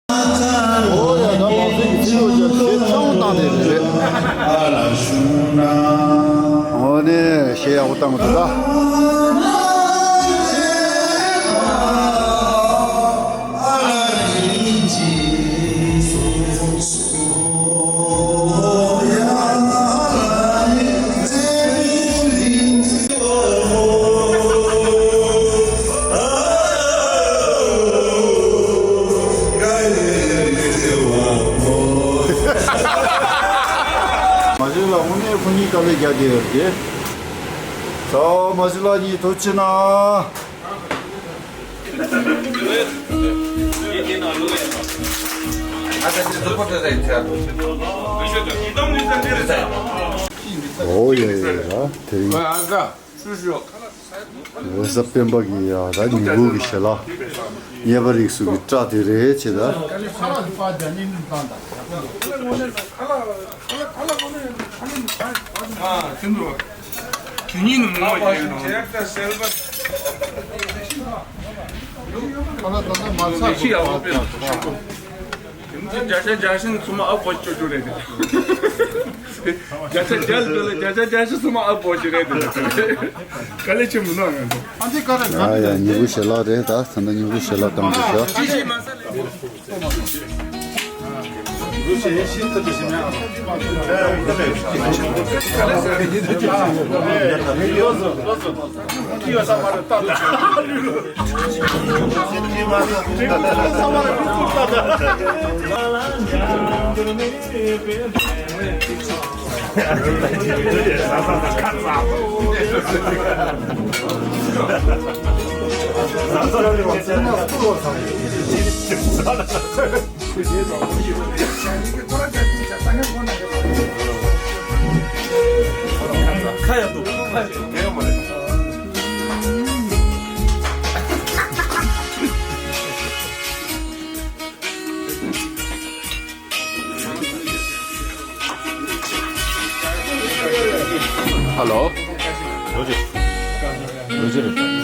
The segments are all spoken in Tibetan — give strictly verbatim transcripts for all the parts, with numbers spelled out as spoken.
ཨོ་ཡ། ད་མང་ཚོགས་ཀྱི་ཚིག་ཡོད་ཀྱང་གཞས་ཚ་བོ་བཏང་དེ་རེད། ཨོ་ནི་གཞས་ཡག་པོ་བཏང་གི་འདུག་ད། མ་གཞི་ལ་དངོས་གནས་ཁོ་གཉིས་དཀའ་ལས་རྒྱག་བསྡད་ཡོད་རེད། ཚ་བོ་མ་གཞི་ལགས་གཉིས་ཐུགས་རྗེ་གནང་། ཨོ་ཡ་ཡ་ཡ། དེ་རིང་རེས་གཟའ་སྤེན་པ་གི་ཡ་ད་ཉིན་གུང་གི་ཞལ་ལག་ཉེ་པ་རིགས་སུ་གི་སྐྲ་དེ་རེད་བྱེད་ད། དེ་གཉིས་ནི་མོ་ཡིན་ནོ། ཁ་ལག་ད་ལྟ་མ་ཚར་ཤི་ཡག་པོ་དཔེ་བྱ་ཤ་བྱ་ཤིན་ཚོ་མ་ཨ་བོ་ཅོ་ཅོ་རེད། བྱ་ཤ་བྱ་ལ་བྱ་ལ་བྱ་ཤ་བྱ་ཤིན་ཚོ་མ་ཨ་བོ་ཅོ་རེད། དཀའ་ལས་ཆེན་མོ་ནོ་ང་ཚོ། ཨ་འདི་ཀ་ར་ང་ཡ་ཡ་ཉིན་གུང་ཞལ་ལག་རེད་ད། ད་ལྟ་ཉིན་གུང་ཞལ་ལག་བཏང་འདུག་ཤག་ཧ་ལོ། ལོ་ཅི། ལོ་ཅི་རེད།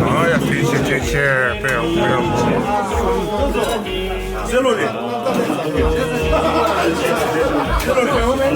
ཨ་ཡ་ཕི་ཆེ་ཆེ་ཆེ་པེ་ཡོ་པེ་ཡོ། ཟེར་ལོ་རེད། ཟེར་ལོ་རེད།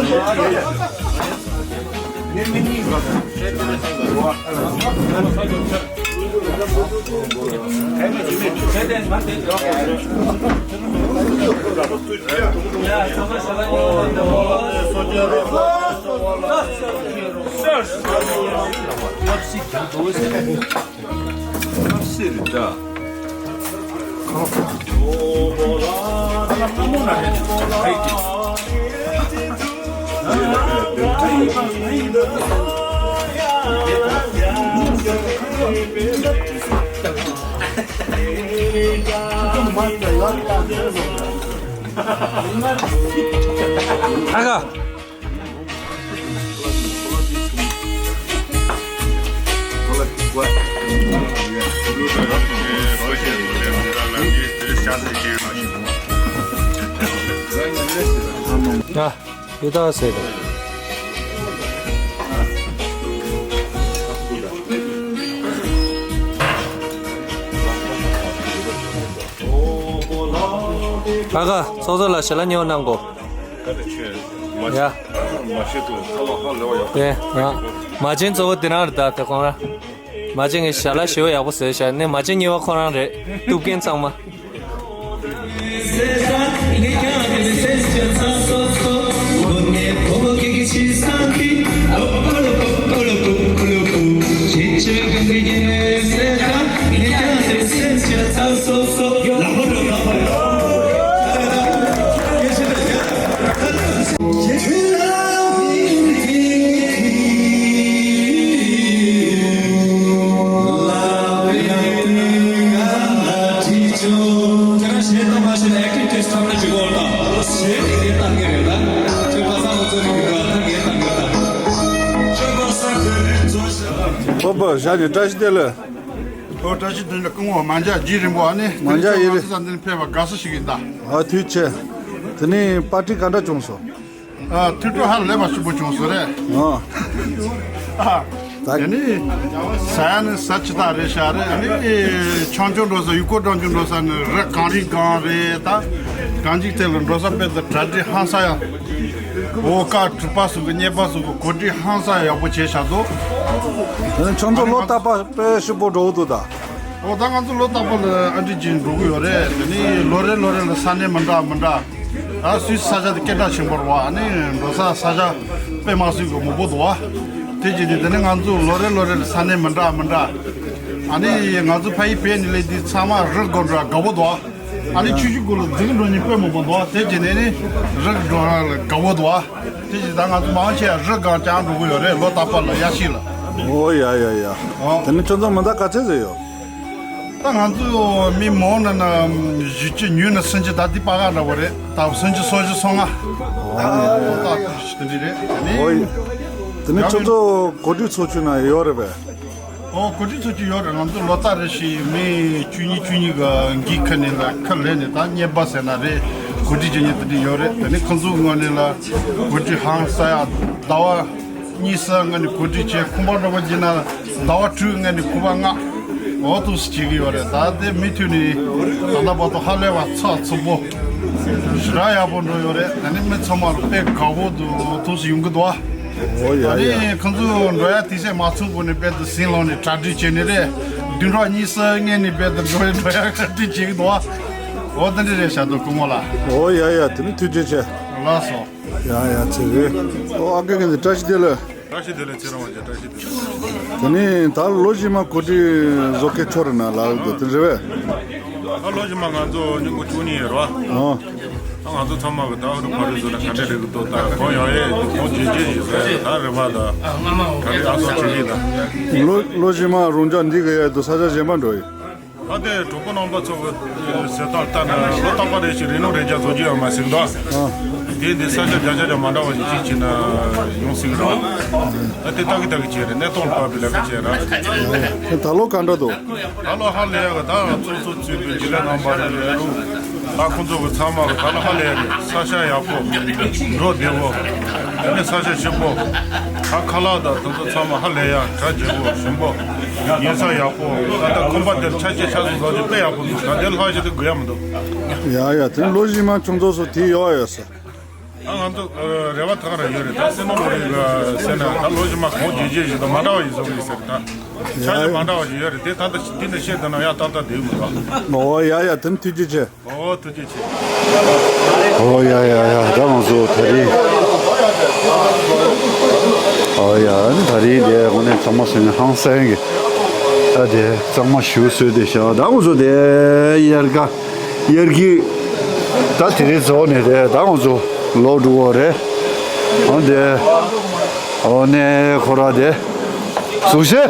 ཨ་ཁ། ཡ། ཡོད་ད་ཟེར་ད། ཨ་ཁ། ཚོགས་གཙོ་ལ་ཞལ་ལག་ཉོ་གནང་གོ། ཡ། ཡ། མ་བྱན་གཙོ་བོ་དེ་རང་རེད་ད། དེ་ཁོང་རང་། མ་བྱན་གྱི་ཞལ་ལག་ཞེ་པོ་ཡག་པོ་བཟོས་ཤག་ནས་མ་བྱན་གཉིས་པ་ཁོ་རང་རེད། གཏུབ་མཁན་ཚང་མ། ཞག་ནས་བཀྲ་ཤིས་བདེ་ལེགས། ཨོ་བཀྲ་ཤིས་བདེ་ལེགས། སྐུ་ངོ་མ་འཇའ་རྗེས་རིང་པོ་ཨ་ནི། མ་འཇའ་ཡིན་རེད། ང་ཚོ་འདི་ནས་ཕེབས་པ་དགའ་བསུ་ཞིག་ཡིན་ད། ཨ་ཐུགས་རྗེ་ཆེ། དེ་ནས་པར་ཊི་ག་འདྲ་བྱུང་སོང་། ཨ་ཐུགས་སྤྲོ་ཧ་ལས་པ་ཞིག་པོ་བྱུང་སོང་རེད། ཨ། ཨ། ད་ཡ་ནི། ས་ཡ་ནི་ས་ཆི་ད་རེད་ཤག་རེད། ཨ་ནི་ཆང་ཆུང་འགྲོ་ས་ཡུལ་སྐོར་གྲོང་ཆུང་འགྲོ་ས་ནི་རི་གངས་རི་སྒང་རེད་ད། གངས་ཅིག་དེ་ལ་འགྲོ་ས་དཔེ་ད་གྲ་སྒྲིག་ཧང་སང་ཡ། འོ་ཀ་གྲུ་པ་སོགས་ཀྱི་གཉེར་པ་སོགས་ཀྱི་གོ་སྒྲིག་ཧང་སང་ཡག་པོ་བྱས་བཞག་འདུག་ཁྱོད་ཚོ་ལོ་རྟག་པར་དཔེ་ཞིབ་པོ་འགྲོ་གི་འདུག་ད། འོ་ད་ང་ཚོ་ལོ་རྟག་པར་ལ་ཨ་འདྲི་བྱས་འགྲོ་གི་ཡོད་རེད། དེ་ནི་ལོ་རེ་ལོ་རེ་ལ་ས་གནས་མི་འདྲ་མི་འདྲ། ད་སུད་སི་ས་ཆ་དེ་སྐད་གྲགས་ཆེན་པོ་རེད་བ། ཨ་ནི་འགྲོ་ས་ས་ཆ་དཔེ་མ་སྲིད་ཀྱི་མང་པོ་འདུག་བ། དེ་བྱས་ནས་དེ་ནི་ང་ཚོ་ལོ་རེ་ལོ་རེ་ལ་ས་གནས་མི་འདྲ་མི་འདྲ། ཨ་ནི་ང་ཚོ་ཕ་ཡུལ་བོད་ནས་སླེབས་དུས་ཚང་མ་རི་སྒང་འགྲོ་དགའ་པོ་འདུག་བ། ཨ་ནི་ཆུ་ཆུ་གུ་ལ་རྫིང་འགྲོ་ཉིན་དཔེ་མང་པོ་འདུག་དེ་བྱས་ནས་ནི་རི་འགྲོ་ར་ལ་དགའ་བོ་འདུག་དེ་བྱས་ད་ང་ཚོ་མང་ཆེ་བ་རི་སྒང་རྐྱང་འགྲོ་གི་ཡོད་རེད། ལོ་རྟག་པར་ལ་དབྱར་ཤིང་ལ། ཨོ་ཡ་ཡ་ཡ། ཨོ། དེ་ནི་ཁྱོད་ཚོ་མི་ཟླ་ག་ཚོད་ཟིག་ཡོད། ད་ང་ཚོ་མི་མང་ན་ན་བཞི་བཅུ་ཉུང་ན་སུམ་ཅུ། ད་འདི་པ་ག་འདྲ་བོ་རེད། ད་སུམ་ཅུ་སོ་བཞི་སོ་ལྔ། ཨོ་ཡ་ཡ་ཡ། ད་དེ་འདྲ་རེད། ཨོ་ཡ། དེ་ནི་ཁྱོད་ཚོ་གོ་སྒྲིག་ཚོགས་ཆུང་ན་ཡོད་རེད་པས། ཨོ་གོ་སྒྲིག་ཚོགས་ཀྱི་ཡོད་རེད། ང་ཚོ་ལོ་ལྟར་རེ་བཞིན་མི་བཅུ་གཉིས་བཅུ་གཉིས་ཀྱི་འགན་ཁུར་ནས་ལ་ཁུར་ལེན་ནས་ད་གཉེར་པ་ཟེར་ན་རེད། གོ་སྒྲིག་བྱེད་མཁན་དེ་འདྲ་ཡོད་རེད། དེ་ནི་ཁོང་ཚོའི་ངོས་ནས་ལ་གོ་སྒྲིག་ཧང་སང་ཡ། ཟླ་བ་གཉིས་གསུམ་སྔོན་ནས་གོ་སྒྲིག་བྱས། ཁང་པ་འདྲ་པོ་བྱས་ན་ཟླ་བ་དྲུག་སྔོན་ནས་ཁང་པ་མངགས། འོ་འདུག་སེ་བྱེད་ཀྱི་ཡོད་རེད། ད་དེ་མུ་མཐུད་ནས་ད་ལྟ་བར་དུ་ཧ་ལས་པ་ཚགས་ཚུད་པོ་ཞེ་དྲག་ཡག་པོ་འགྲོ་ཡོད་རེད། དེ་ནི་མི་ཚང་མ་ལ་དཔེ་དགའ་པོ་འདུག་འདུག་སེ་ཡོང་གི་འདུག་ཨོ་ཡ་ཡ། ཨ་ནི་ཁོང་ཚོ་འགྲོ་ཡ་དུས་ཚོད་མ་ཚང་གོང་ནས་རྦད་དེ་ཟིང་ལངས་ནས་གྲ་སྒྲིག་བྱས་ནས་རེད། བདུན་ཕྲག་གཉིས་གསུམ་སྔོན་ནས་རྦད་དེ་འགྲོ་ཡ་འགྲོ་ཡ་གྲ་སྒྲིག་བྱེད་ཀྱི་འདུག་ཨོ་དེ་འདྲ་རེད་ཤག་འདུག་སྐུ་ངོ་ལགས། ཨོ་ཡ་ཡ། དེ་ནི་ཐུགས་རྗེ་ཆེ། ལགས་སོ། ཡ་ཡ་ཚེ་རིང་། ཨོ་ཨ་ཀེ་གན་དེ་བཀྲ་ཤིས་བདེ་ལེགས། བཀྲ་ཤིས་བདེ་ལེགས། ཚེ་རིང་དབང་རྒྱལ་བཀྲ་ཤིས་བདེ་ལེགས། དེ་ནི་ད་ལོ་རྗེས་མ་གོ་སྒྲིག་བཟོ་མཁན་ཁྱོད་རེད་ན་ལགས་འདུག་དེ་རེད་པས། ད་ལོ་རྗེས་མ་ང་ཚོ་ཉིན་གུང་བཅུ་གཉིས་ཡོད་རེད་པ། ཨོ། ད་ང་ཚོ་ཚང་མ་གི་ད་ཧུ་རུ་ཕ་རུ་བཟོ་ན་ག་འདྲ་རེད་གི་འདུག་ད་གོང་ཡོང་ཡས་གོང་ཇེ་ཇེ་ཡིན་ཟེར། ད་རེད་པ། ད་ག་རེ་ཨ་སོ་བྱེད་ཀྱི་ད། ལོ་ལོ་རྗེས་མ་རང་ཅག་འདི་ག་ཡས་འདུག་ས་ཆ་གཞན་པ་འགྲོ་ཡི། ད་དེ་གྲོགས་པོ་རྣམ་པ་ཚོ་གི་ཟེར་སྟངས་ལྟར་ན་ལོ་རྟག་པ་རེ་ཞིག་རི་ནོ་རེ་རྒྱ་བཟོ་རྒྱུ་ཡོད་མ་ཟིག་འདུག་ཨ། དེ་འདི་ས་ཆ་རྒྱ་ཆ་རྒྱ་མ་འདྲ་བ་ཞིག་ཅིག་བྱས་ན་ཡོང་སྲིད་གི་རེད་པ། ད་དེ་ལྟ་གི་ལྟ་གི་བྱས་རེད། གནས་སྟངས་ལ་བབས་པའི་ལས་ཀ་བྱས་རེད། ད་ལོ་ག་འདྲ་འདུག་ད་ལོ་ཧ་ལས་ཡག་གི། ད་ང་ཚོ་ཚོ་ཚུད་པའི་རྒྱུན་ལས་རྣམ་པ་རེད་རུང་། ད་ཁོང་ཚོ་གི་ཚང་མ་གི་ད་ལོ་ཧ་ལས་ཡག་གི། ས་ཆ་ཡག་པོ། འགྲོ་བདེ་པོ། དེ་ནས་ས་ཆ་ཆེན་པོ། ད་ཁ་ལག་དང་དེ་ཚོ་ཚང་མ་ཧ་ལས་ཡག་གྲ་རྒྱས་པོ་ཞིམ་པོ། ཉལ་ས་ཡག་པོ། ད་ལྟ་ཁང་པ་དེར་ཆ་ཆེ་ཆ་ཚང་བཟོ་རྒྱུ་དཔེ་ཡག་པོ་འདུག་ད་དེ་ལྷག་ཞིག་ཏུ་དགོས་ཡ་མི་འདུག་ཡ་ཡ། དེ་ལོ་རྗེས་མ་ཁྱོད་ཚོ་སུ་དེ་ཡོད་ཡོད་ཟེར། ཨ་ང་ཚོ་རེ་བ་ཐག་ར་ཡོད་རེད། ད་སེ་ནོ་ལོ་རེ་ག་ཟེར་ན་ད་ལོ་རྗེས་མ་གོང་ཇེ་ཇེ་ཞིག་དང་མ་འདྲ་བ་ཡིན་བཟོ་གི་ཟེར། ད་ཆ་ཞིག་མ་འདྲ་བ་ཞིག་ཡོད་རེད། དེ་ད་ལྟ་འདི་ནས་བཤད་དུས་ན་ཡ་ཏག་ཏག་བསྡད་ཡོད་མི་འདུག་ཨོ་ཡ་ཡ། དེ་ནི་ཐུགས་རྗེ་ཆེ། ཨོ་ཐུགས་རྗེ་ཆེ། ཨོ་ཡ་ཡ་ཡ། ད་ང་ཚོ་ད་རིང་། ཨོ་ཡ། ད་རིང་དེ་དངོས་གནས་གཙང་མ་སོང་ནས་ཧང་སང་གི། ད་དེ་གཙང་མ་ཞིག་བཟོས་ཏེ་བཞག་ད་ང་ཚོ་དེ་དབྱར་ཁ། དབྱར་གྱི་ད་དེ་རིང་རྫོགས་ནས་དེ་ད་ང་ཚོ་ལོག་འགྲོ་གི་རེད། ཨོ་དེ། ཨོ་ནས་ཁོ་ར་དེ་གཟུགས་བྱད།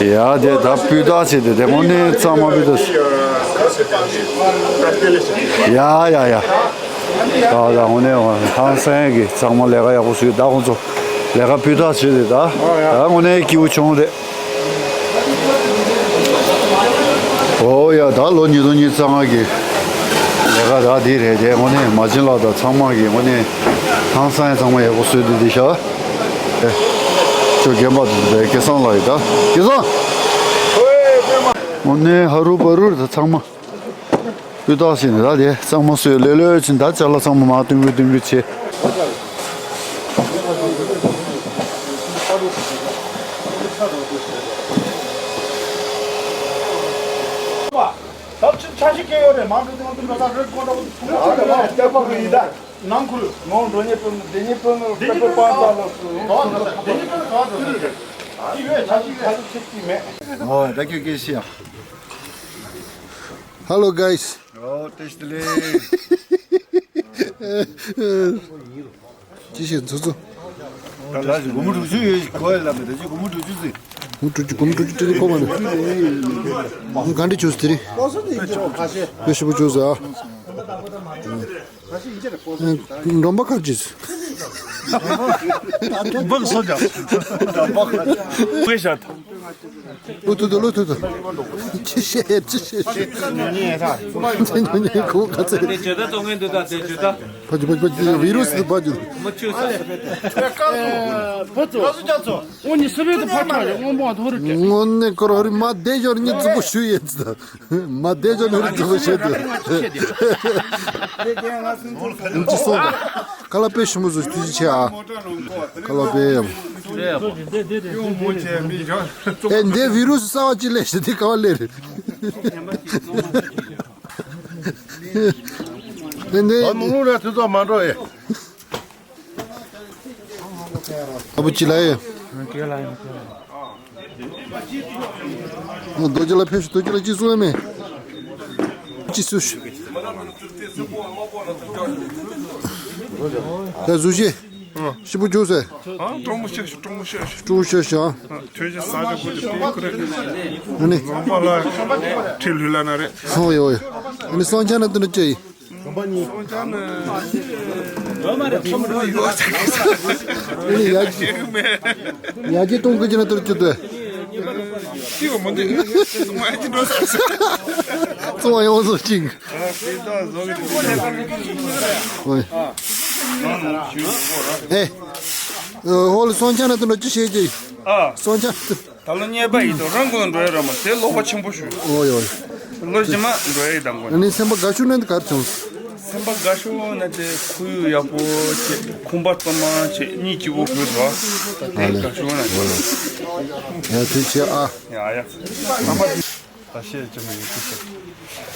ཡ་དེ་ད་སྤུས་དག་བྱས་ཏེ་དེ་དངོས་གནས་གཙང་མ་སྤུས་དག་ཡ་ཡ་ཡ། ད་ད་དངོས་གནས་ཧང་སང་གི་གཙང་མ་ལས་ཀ་ཡག་པོ་བཟོས། ད་ཁོང་ཚོ་ལས་ཀ་སྤུས་དག་བྱས་ཏེ་ད་ད་དངོས་གནས་སྐྱིད་པོ་བྱུང་རེད། ཨོ་ཡ། ད་ལོ་ཉིས་སྟོང་ཉི་ཤུ་རྩ་ལྔ་གི་ལས་ཀ་ད་འདི་རེད་དེ། དངོས་གནས་མ་བྱན་ལགས་དང་ཚང་མ་གི་དངོས་གནས་ཧང་སང་གཙང་མ་ཡག་པོ་བཟོས་ཏེ་འདི་ཤག་ཨེ། ཅོ་རྒན་པ་དེ་དེ་སྐལ་བཟང་ལགས་ཡིན་ད། སྐལ་བཟང་། དངོས་གནས་ཧ་རུ་པ་རུ་རེད་ད་ཚང་མ། སྤུས་དག་ཞིག་ནས་ད་དེ་གཙང་མ་བཟོས་ལོས་ལོས་ཕྱིན། ད་ཅ་ལག་ཚང་མ་མར་སྟོན་གི་སྟོན་གི་བྱས། ད་ཕྱིར་ཆ་ཤས་སྐྱེ་ཡོད་རེད། མང་དུ་དེ་ང་ཚོ་འགྲོ་ས་རེད་གོ་འདྲ་པོ་ཐུག་ཐུག་ཡོད་རེད། ནང་ཁུལ་ངོ་འགྲོ་ཉེ་དཔོན་འདི་ཉེ་དཔོན་དཔོན་པོ་པང་ཙ་ལོ་སུ་འདི་ཉེ་དཔོན་ག་འགྲོ་ནི་རེད། ཨི་ཡོད་ཆ་ཤས་ཆ་ཤས་ཆེ་གི་མེད། ཨོ་ད་ཁྱོད་སྐད་ཤེས་ཡ། Hello guys. ཨོ་བཀྲ་ཤིས་བདེ་ལེགས། ཅི་ཞིག་ཚུ་ཚུ། ད་ལ་ཞིག་སྒོར་མོ་དྲུག་ཅུ་ཡོད་ཞིག་གོ་ཡ་ལ་མེད། ད་ཅི་སྒོར་མོ་དྲུག་ཅུ་ཟིག་སྒོར་མོ་དྲུག་ཅུ། སྒོར་མོ་དྲུག་ཅུ་སྤྲད་ནི་ཁོ་མ་ནི། ག་འདྲ་བྱུང་སོང་དེ་རིང་། དཔེ་ཞིབ་པོ་བྱུང་ཟེར་ཨ། འགྲོམ་པ་ཁར་ཅིས། འབག་སོ་ཀྱང་། འབག་ཤ་ཐང་། ལོ་ཐུ་དུ་ལོ་ཐུ་དུ། ཅི་བཤད་ཅི་བཤད། ཉོ་ཉོ་ཡ་ཐ། ཉོ་ཉོ་ཡ་ཁོ་ག་ཚད། དེ་བརྗོད་ད་གཏོང་མཁན་འདུག་ད་དེ་བརྗོད་ད། ཕ་ཅི་ཕ་ཅི་ཕ་ཅི་བི་རུ་སི་ཕ་ཅི། མ་ཆུ་ས། ཕ་ཚོ། ཨོ་ནི་སི་རི་ཏི་ཕ་ཆ་ཡ་སྔོན་པོ་ཐོ་རི་ཏེ། དངོས་གནས་ཁོ་ར་ཧོ་རི་མ་བསྡད་ཞོར་ཉི་རྫི་པོ་ཞུ་ཡས་ཙི་ད། མ་བསྡད་ཅོ་ནོར་འདུག་བཤད་དུ། ཨིན་ཅི་སོང་། ཁ་ལག་དཔེ་ཞིམ་པོ་བཟོ་ཐུགས་རྗེ་ཆེ་ཨ། ཁ་ལག་དཔེ་ཡམ། ཨེ་འདི་བི་རུ་སི་གསར་བ་ཅིག་སླེབས་ཤག་འདི་ག་བ་སླེབས་རེད། ཨེ་འདི། ཨ་མོ་ར་ཐུ་ཚོགས་མ་འགྲོ་ཨེ། ཨ་བུ་ཅི་ལ་ཡོད། རྡོ་རྗེ་ལ་ཕེབས་ཤིག་རྡོ་རྗེ་ལ་ཅི་གསུང་ཡ་མེད། ཅི་གསུང་ཤིག་ད་གཟུགས་གཞི། ཞིབ་པོ་བྱུང་ཟེར། ཨ་སྤྲང་པོ་ཤ་ཤ་སྤྲང་པོ་ཤ་ཤ། སྤྲང་པོ་ཤ་ཤ། ཨ་ཐོས་ཤ་ཟ་ཤ་པོ་ཅིག་པོ་ཁུ་རེད། ཨ་ནི། ལོང་པ་ལ་ཁྲི་ལྷུ་ལ་ན་རེད། ཧོ་ཡོ་ཡོ། ཨ་ནི་སང་ཆ་ན་དུ་ན་ཅི་ཡིན། ཡ་གྱི་གཏོང་གི་ཅི་ན་ཏུར་ཅི་ཏུ། ཙོང་ཡོང་སོ་ཅིང་། ཨེ། ཧོལ་སོང་ཆ་ན་ཏུ་ན་ཅི་ཤེས་ཀྱི། སོང་ཆ་ན་ཏུ། ད་ལོ་གཉེར་པ་ཡིན་དུས་རང་དགོན་འགྲོ་ཡ་ར་མ་དེ་ལོག་པ་ཆེན་པོ་ཞུ། ཨོ་ཡོ། ལོ་རྗེས་མ་འགྲོ་ཡ་ཡི་དང་དགོན། ཨ་ནི་སེམས་པ་དགའ་ཤོས་ནི་གར་བྱུང་། སེམས་པ་དགའ་ཤོས་ན་དེ་ཁོར་ཡུག་ཡག་པོ་བྱེད་ཁང་པ་གཙང་མ་བྱེད་གཉིད་སྐྱིད་པོ་ཁུག་འགྲོ། ད་དེ་དགའ་ཤོས་ན་དེ། ཡ་དེ་བྱེད་ཨ། ཡ་ཡ། ད་བཤད་ཅི་མ་ཡིན་ཅི་བཤད།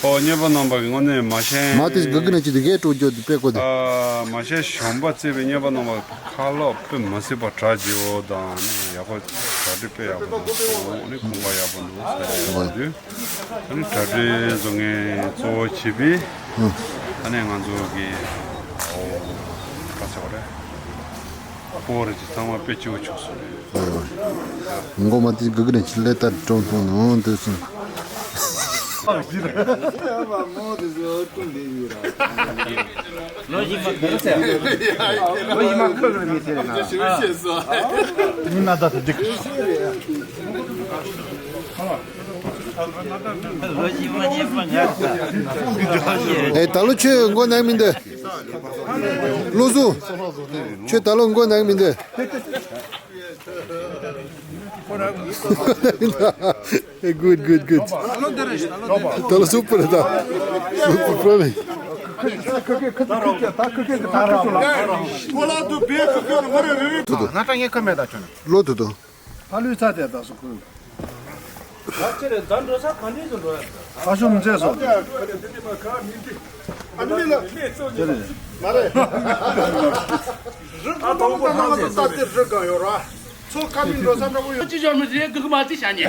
ཨོ་གཉེར་པ་རྣམ་པ་གི་དངོས་གནས་མ་ཤེས། མ་དེ་ག་གི་ན་ཅི་དེ་གས་སྤྲོ་རྒྱུ་དེ་དཔེ་གོ་དེ། ཨ་མ་ཤེས་གཞོན་པ་བརྩེ་བའི་གཉེར་པ་རྣམ་པ་ཁ་ལོག་དཔེ་མ་སྲིད་པ་གྲ་རྒྱས་པོ་དང་ཡག་པོ་གྲ་སྒྲིག་དཔེ་ཡག་པོ་འདུག་ཨ་ནི་ཁང་པ་ཡག་པོ་འདུག་ཟེར་ཡག་པོ་འདུག་ཨ་ནི་གྲ་སྒྲིག་བཟོ་མཁན་གཙོ་བོ་བྱས་པའི་ཨ་ནི་ང་ཚོ་གི་ཨོ་ག་ཟེར་བ་རེད། སྤོ་རེ་ཅིག་ཚང་མ་དཔེ་སྐྱིད་པོ་བྱུང་སོང་རེད། མགོ་མ་དེ་གི་གི་རེ་ཅིག་ལེ་ལྟར་གྲོང་ཐུང་ནང་དུ་སོང་། ལོ་ཡི་མ་ཁ་ལོ་ཡི་མ་ཁ་ལོ་མི་ཟེར་ན། མི་ན་ད་དེ་འགྲིག་ལོ་ཡི་མ་ཉེས་པ་ང་། ཨེ་ད་ལོ་ཁྱོད་མགོ་ནག་མི་འདུག་བློ་བཟང་། ཁྱོད་ད་ལོ་མགོ་ནག་མི་འདུག་ཨེ་good good good། ད་ལོ་super ད། Super པོ་མེད། ང་ཏང་ངའི་ཁ་མེད་ད་ཁྱོད་ན། ལོ་དུ་དུ། ཨ་ལུས་ཚ་དེ་ད་སུ་ཁུ། ད་ཆེ་རེད་ད་འགྲོ་ས་ག་འདྲས་སུ་འགྲོ་ཡ། ཨ་ཤོ་མི་ཚེ་སོ། ཆེ་རེད། མ་རེད། རི་ཀ་མང་ད་ནང་ད་ལྟ་དེ་རི་ཀ་ཡོད་ར། ཚོ་ཀ་མིན་འགྲོ་ས་འདྲ་པོ་ཡོད། ཅི་ཞོར་མི་རེད་གི་གི་མ་ཅི་བྱ་ཉེ།